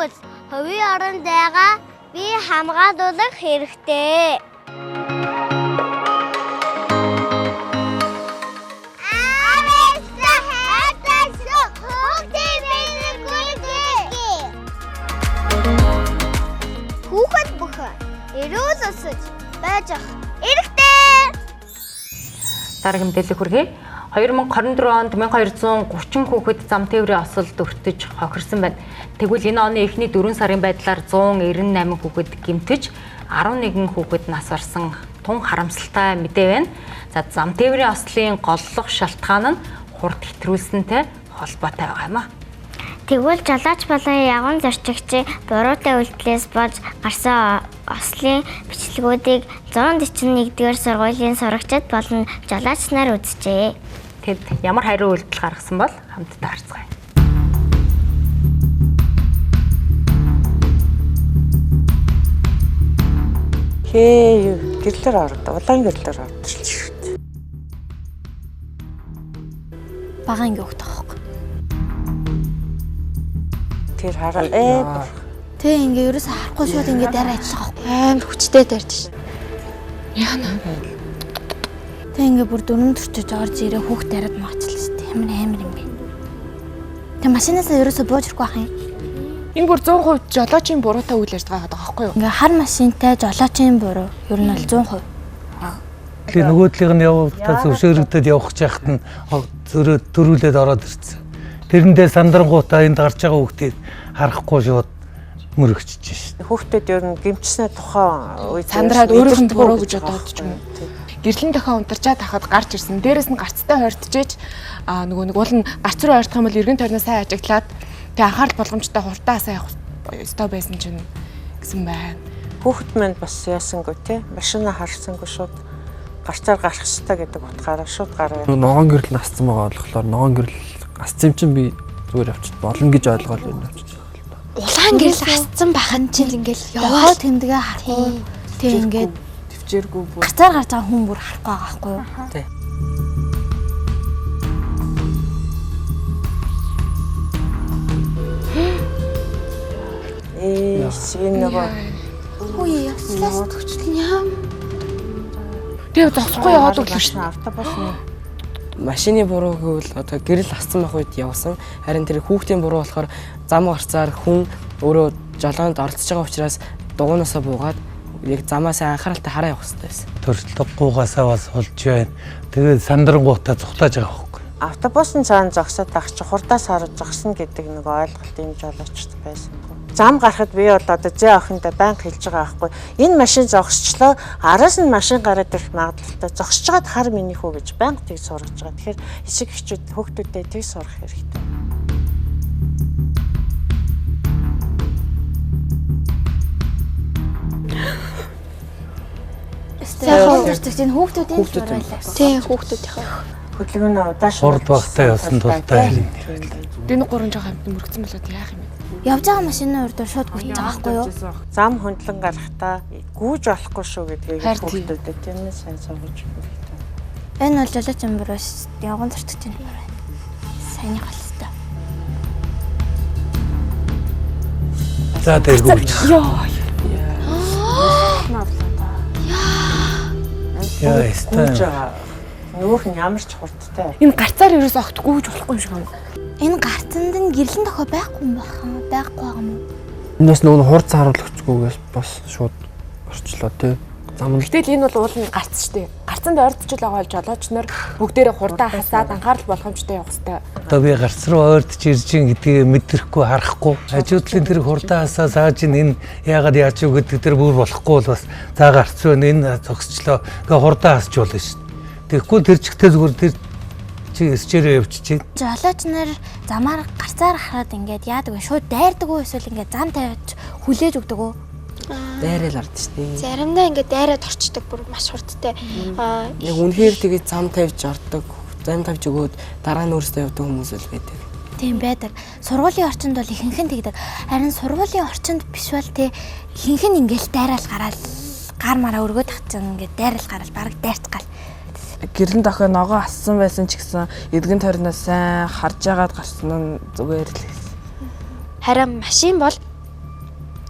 Тэгвэл хувийн орон зайгаа би хамгаалуулах хэрэгтэй. Хүүхэд бүхэн эрүүл өсөж байж ах эрхтэй. Дараагийн мэдээлэл хүргэе. 2024 онд 1230 хүүхэд зам тээврийн осолд өртөж хохирсон байна. Тэгвэл энэ оны эхний 4 сарын байдлаар 198 хүүхэд гэмтэж 11 хүүхэд нас барсан тун харамсалтай мэдээ байна. За, зам тээврийн ослын голлох шалтгаан нь хурд хэтрүүлсэнтэй холбоотой байгаа юм а. Тэгвэл жолооч болон яган зорчигчийн буруутай үйлдэлээс болж гарсан ослын бичлэгүүдийг 141-р сургуулийн сурагчид болон жолооч нар үзжээ. Тэд ямар хариу үйлдэл гаргасан бол хамтдаа харцгаая. Хээ, гэрлэр орд, улаан гэрлэр орд шүү дээ. Бага анги өгөх таахгүй. Тэр хараа ээ. Тэ ингээ ерөөсө харахгүй шууд ингээ дараа ажиллах байхгүй. Амар хүчтэй дайрч шин. Яна. Тэ ингээ бүр дөрөв төрчөж орж ирээ хүүхд дараад маачлаа шүү дээ. Ямар амар юм бэ? Тэ машинаасаа ерөөсө бууж ирэхгүй байх юм. Энэ бүр 100% жолоочийн буруутай үйл ажиллагаа байгаа байхгүй юу? Ингээ хар машинтай жолоочийн буруу. Ер нь бол 100%. Тэгээ нөгөө талыг нь явахдаа зөвшөөрөгдөд явах гэж яхад нь зөрөө төрүүлээд ороод ирсэн. Тэрэндээ сандрангуутаа энд гарч байгаа хүүхдийг харахгүй шууд мөрөгчж шин. Хүүхдүүд ер нь гимчснээ тухайн үед сандраад өөрийнх нь буруу гэж бодоод ч юм уу. Гэрлэн дохио унтарчаад хахад гарч ирсэн. Дээрэс нь гарцтай хорьдчихэж аа нөгөө нэг уул нь гарц руу ойртох юм бол эргэн тойрноо сайн ажиглаад тэгээ анхаарал болгоомжтой хурдаа сайн явах ёстой байсан чинь гэсэн байна. Хүүхэд маань бас яасангүй те. Машина харсангүй шууд гарцаар гарах ёстой гэдэг утгаараа шууд гараа. Ногоон гэрэл насцсан байгаа болохоор ногоон гэрэл асцсан юм чинь би зүгээр явчих болно гэж ойлгоод энэ явчих. Улаан гэрэл асцсан бахан чинь ингээл Яваа яваал тэмдэгэ харахгүй. Тэ ингээд төвчээргүй бүр гарцаар гарч байгаа хүн бүр харахгүй байгаа байхгүй юу? Тий. Ээ, энэ нөгөө Үгүй явчлаа. Яам. Тэгээ зогсохгүй яваад өглөө шүү. Автобус нь Машины буруу гэвэл одоо гэрэл асцсан байх үед явсан. Харин тэр хүүхдийн буруу болохоор зам гарцаар хүн өөрөө жолоонд оролцож байгаа учраас дугуунаасаа буугаад яг замаа сайн анхааралтай хараа явах хэрэгтэй байсан. Туршлагагүйгаасаа бас болж байна. Тэгээд сандрангуутаа цухтааж байгаа байхгүй. Автобус нь цаана зогсоод ах чи хурдаас харж зогсно гэдэг нэг ойлголт энэ жолоочд байсангүй. Зам гарахад би бол одоо зэ охиндоо байнга хэлж байгаа байхгүй. Энэ машин зогсчлоо, араас нь машин гараад ирэх магадлалтай. Зогсож байгаад хар миний хүү гэж байнга тэг сургаж байгаа. Тэгэхээр эсэг эхчүүд хүүхдүүдэд тэг сурах хэрэгтэй. Сайхан зорчигч энэ хүүхдүүдийн л буруу байлаа. Тийм хүүхдүүдийнхээ. Хөдөлгөөн нь удааш Хурд багтаа явсан тултай. Энэ гурван жоох амьд мөрөгцөн болоод яах юм бэ? Явж байгаа машины урд шууд гүтж байгаа байхгүй юу? Зам хөндлөн гарахдаа гүүж болохгүй шүү гэдгийг Харин тийм. хүүхдүүдэд тийм ээ сайн сургаж өгөх хэрэгтэй. Энэ бол жолоочийн буруу шүү дээ. Явган зорчигчийн буруу. Сайных бол ёстой. За тэр гүйж. Йоо. Яа, өстой. Гүүж байгаа. Нөөх нь ямар ч хурдтай. Энэ гарцаар ерөөс огт гүйж болохгүй юм шиг байна. Энэ гарцанд нь гэрлэн дохио байхгүй юм бахан. Байхгүй байгаа юм уу? Энэ бас нөгөө хурд сааруулагчгүйгээс бас шууд орчлоо тий. Зам нь Гэтэл энэ бол уул нь гарц шүү дээ. Гарцанд ойртож байгаа бол жолооч нар бүгдээрээ хурдаа хасаад анхаарал болгоомжтой явах хэрэгтэй. Одоо би гарц руу ойртож ирж гин гэдгийг мэдрэхгүй харахгүй. Хажуудлын тэр хурдан хасаа сааж ин энэ яагаад яаж юу гэдэг тэр бүр болохгүй бол бас за гарц байна энэ зогсчлоо. Ингээ хурдан хасч болно шүү дээ. Тэгэхгүй тэр чигтээ зүгээр тэр чи эсчээрээ явчих чинь. Жолооч нар замаар гарцаар хараад ингээд яадаг вэ? Шууд дайрдаг уу эсвэл ингээд зам тавиад хүлээж өгдөг үү? Дайрал орд шүү дээ. Заримдаа ингээд дайраад орчдөг бүр маш хурдтай. Аа Яг үнэхээр тэгээд зам тавьж ордог, зам тавьж өгөөд дараа нь өөрсдөө явдаг хүмүүс л байдаг. Тийм байдаг. Сургуулийн орчинд бол ихэнх нь тэгдэг. Харин сургуулийн орчинд биш бол те ихэнх нь ингээл дайраал гараал гар мараа өргөд тахцсан ингээд дайраал гараал бараг дайрцгаал. Гэрлэн дохио ногоо ассан байсан ч гэсэн эргэн тойрноос сайн харж агаад гарсан нь зүгээр л. Харин машин бол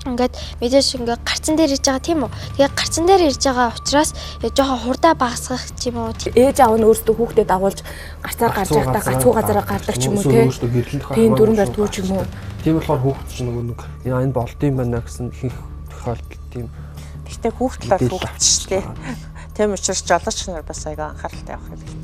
Ингээд мэдээж ингээд гарцан дээр ирж байгаа тийм үү. Тэгээ гарцан дээр ирж байгаа учраас жоохон хурдаа багасгах ч юм уу. Ээж аав нь өөрсдөө хүүхдээ дагуулж гарцаар гарч байхдаа гацгүй газараа гардаг ч юм уу тийм дүрэн барьдгүй ч юм уу. Тийм болохоор хүүхд чинь нөгөө нэг энэ болдсон байна гэсэн ихэнх тохиолдолд тийм. Гэхдээ хүүхд л хүүхд шүү дээ. Тийм учраас жолооч нар бас аяга анхааралтай явах хэрэгтэй.